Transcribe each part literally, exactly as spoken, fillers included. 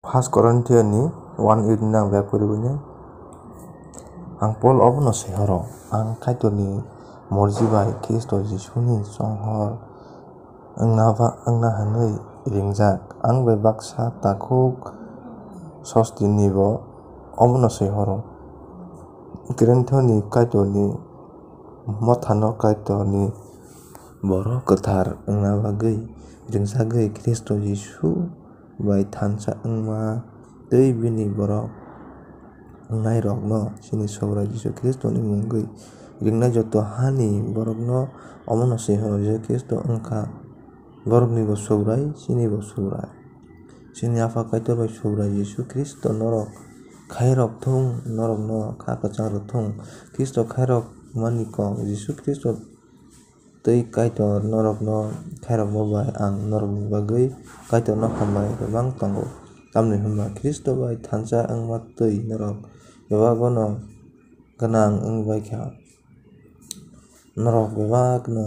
First Corinthians ni one eight ni ang bag puri bini. Ang Paul obono swi horo, ang Kaitorni morji bai Khristo Jisuni chonghor wngna ba, wngna hwnwi ringjak. Ang bai baksa takhuk Sostinibo obono swi horo. Korinthoni Kaitorni mothano Kaitorni borok kwthar wngna bagwi ringjagwi Khristo Jisu bai thansa wngma tei bini borok wngnairokno chini Subrai Jisu Khristoni mungwi ringnai joto hani borokno omono swi horo, Jisu Khristo wngkha boroknibo Subrai, chinibo Subrai. Chini Apha Kaitor bai Subrai Jisu Khristo norok khairok thung, norokno kha kwchang rw thung. Khristo khairok mani kok, Jisu Khristo tei Kaitor norokno khairokma bai ang norokni bagwi Kaitorno hambai rwbang tongo. Tamni hwnba Khristo bai thansa wngma twi norok bebak bono gwnang wng bai kha. Norok bebakno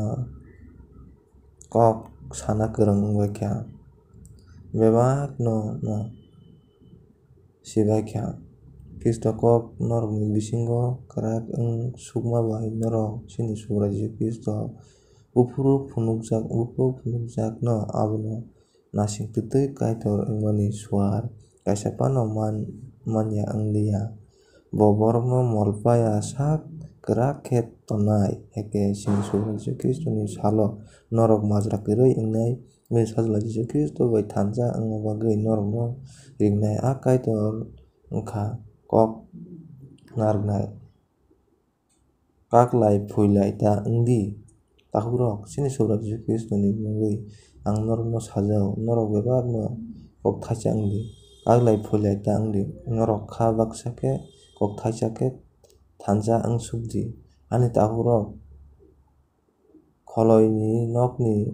kok sana kwrwng wng bai kha. Bebakno no sibai kha. Khristo kok norokni bisingo kwrak wng sukma bai norok chini Subrai Jisu Khristo buphuru phunukjak, buphuru phunukjakno abono nasing twtwi Kaitor wngmani suar kaisa phano man, man ya wng liya. Bo borokno mol paya sak kwrak khe tonnai, hakhe chini Subrai Jisu Khristoni salo norok majra kwrwi wngnai. Bini Sajla Jisu Khristo bai thansa wngna bagwi norokno ringnai a Kaitor wngkha kok narwknai. Kaklai phuilai ta wng di. Takhukrok, chini Subrai Jisu Khristoni mungwi ang norokno sajao, norok bebakno kok thaisa wng di. Kaklai phuilai ta wng di. Norok kha baksa khe, kok thaisa khe thansa wng suk di. Ani takhukrok, kholoini nokni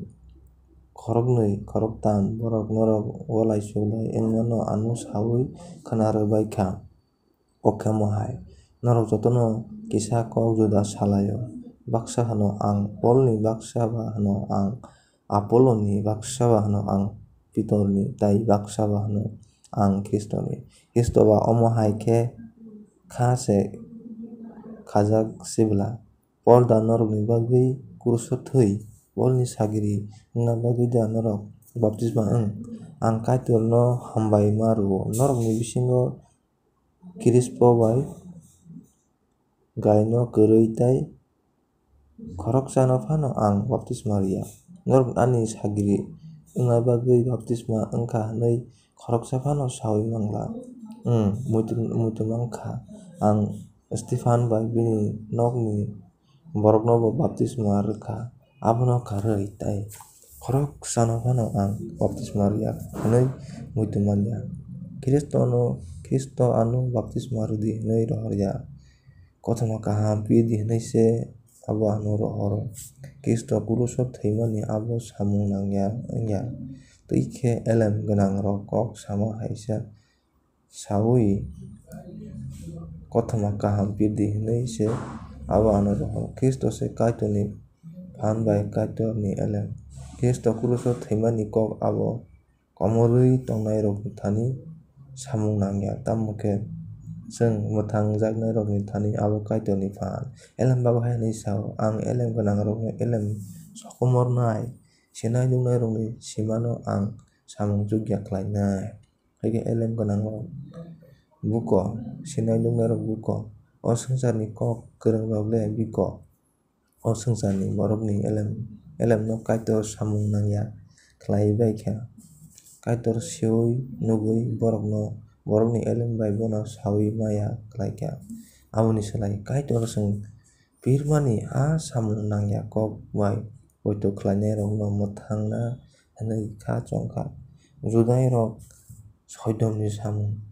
khoroknwi khoroktham borok norok walai suklai wngmano ano saui khna rw bai kha. O khe omo hai, norok jotono kisa kok juda sa lai-o, baksa hwno ang Polni, baksa ba hwno ang Apolloni, baksa ba hwno ang Pitorni, tei baksa ba hwno ang Khristoni. Khristo ba omo hai khe kha se khajak sibla. Pol da norokni bagwi kruso thwi? Polni sagiri wngna bagwi da norok baptisma wng? Ang Kaitorno hambai ma rwo, norokni bisingo Krispo bai Gaino kwrwi tei khoroksano phano ang baptisma rwya. Norok ani sagiri wngna bagwi baptisma wngkha hwnwi khoroksa phano saui mangla. Wng, muitu-, muitu mankha. Ang Stephan bai bini nokni boroknobo baptisma rwkha, abono karwi tei khoroksano phano ang baptisma rwya hwnwi muitu man ya. Khristono, Khristo ano baptisma rwdi hwnwi rohor ya. Kothoma kaham pidi hwnwi se abo ano rohoro. Khristo kruso thwimani abo samung nangya wngya. Twi khe elem gwnangrok kok sama hai sa saui kothoma kaham pidi hwnwi se abo ano rohoro. Khristo se Kaitorni phan bai Kaitorni elem. Khristo kruso thwimani kok abo komorwi tongnairokni thani samung nangya, tamo khe chwng mwthangjaknairokni thani abo Kaitorni phan. Elem babo hai hwnwi sao, "Ang elem gwnangrokno elem sokomornai, sinai nuknairokni simano ang samung chukya khlainai." Haikhe elem gwnangrok buko, sinai nuknairok buko, o swngcharni kok kwrwngrok le biko. O swngcharni borokni elem, elemno Kaitor samung nangya khlai bai kha. Kaitor seui nugui borokno, borokni elem bai bono saui maya khlai kha. Aboni slai Kaitor chwng pirmani a samung nangya kok bai poito khlainairokno mwthangna hwnwi kha chong kha. Judairok Soidomni samung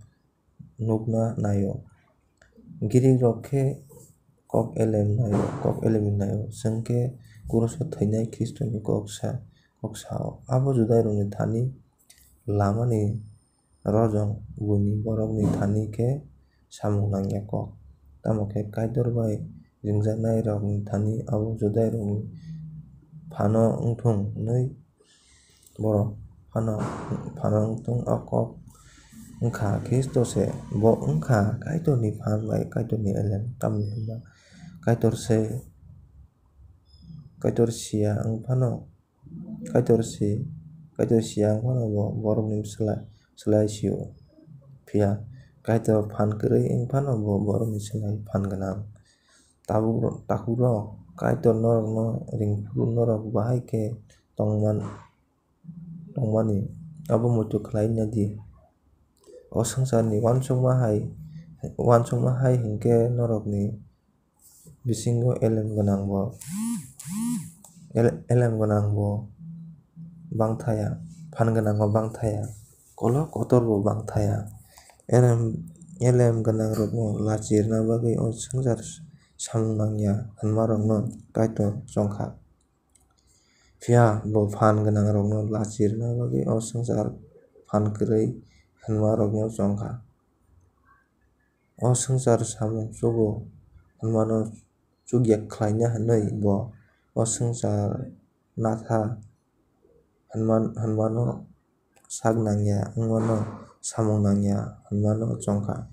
nukna nai-o. Grikrok khe kok elem nai-o, kok elem nai-o, chwng khe kruso thwinai Khristoni kok sa, kok sa-o. Abo Judairokni thani lamani rojong, buini borokni thani khe samung nangya kok. Tamo khe Kaitor bai ringjaknairokni thani abo Judairokni phano wngthung hwnwi borok phano, phano wngthung o kok wngkha Khristo se, bo wngkha Kaitorni phan bai Kaitorni elem. Tamni hwnba Kaitor se, Kaitor siya wng phano, Kaitor si, Kaitor siya wng phano bo borokni slai, slai sio. Phiya Kaitor phan kwrwi wng phano bo borokni slai phan gwnang. Tabuk, takhuk rok, Kaitor norokno ring phuru norok bahai khe tongman, tongmani abo muitu khlai na di. O swngcharni uansukma hai, uansukma hai hinkhe norokni bisingo elem gwnang bo, el-, elem gwnang bo bang thaya, phan gwnang bo bang thaya, kolok kotor bo bang thaya. Elem, elem gwnang rokno lachi rwna bagwi o swngchar samung nangya hwnma rokno Kaitor chongkha. Phiya bo phan gwnang rokno lachi rwna bagwi o swngchar phan kwrwi hwnma rokno chongkha. O swngchar samung chugo hwnmano chukya khlaina hwnwi bo o swngchar natha hwnman-, hwnmano sak nangya, wngmano samung nangya hwnmano chongkha.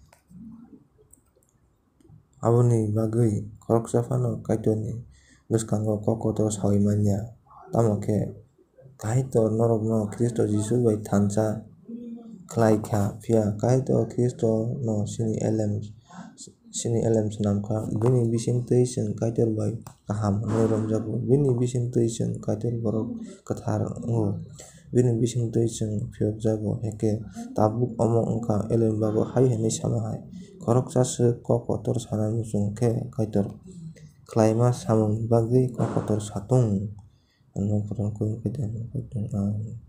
Aboni bagwi khoroksa phano Kaitorni bwskango kok kotor saui manya. Tamo khe Kaitor norokno Khristo Jisu bai thansa khlai kha, phiya Kaitor Khristono chini elem, chini elem swnam kha. Bini bisingtwi chwng Kaitor bai kaham hwnwi romjago. Bini bisingtwi chwng Kaitor borok kwthar wngo. Bini bisingtwi chwng phiyokjago. Hakhe tabuk omo wngkha, elem bago hai hwnwi sama hai. Khoroksa swk kok kotor sana muchung khe Kaitor khlaima samungni bagwi kok kotor satung. Ang nokphuru khe tei ang.